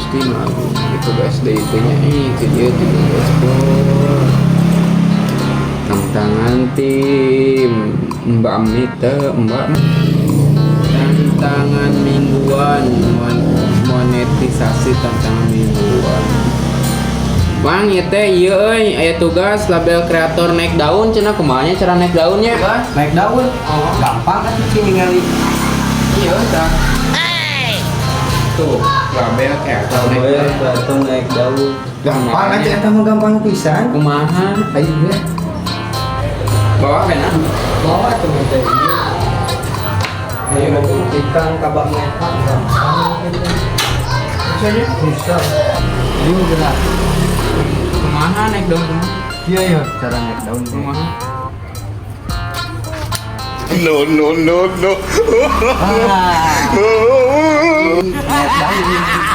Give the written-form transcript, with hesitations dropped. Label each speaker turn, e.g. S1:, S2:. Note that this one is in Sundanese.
S1: Gusti Agung itu guys DIT nya itu dia itu dashboard tantangan tim Mbak Amita Mbak tantangan mingguan monetisasi tantangan mingguan. Bang, ieu teh ieu euy aya tugas label kreator naik daun cenah kumaha nya cara naik daunnya?
S2: Naik daun.
S1: Oh.
S2: Gampang kan sih ningali.
S1: Iya, tah. Tuh, label kreator naik daun.
S2: Kreator naik daun. Gampang aja eta mah gampang pisan.
S1: Kumaha?
S2: Ayo gue.
S1: Bawa kan?
S2: Bawa tuh teh. Ayo buktikan kabak mereka gampang.
S1: Bisa
S2: Bisa. Ini jelas.
S1: Kumaha naik daun kumaha?
S2: Iya iya cara naik daun.
S1: Kumaha?
S3: No, no, no, no.
S2: Ah. Naik daun.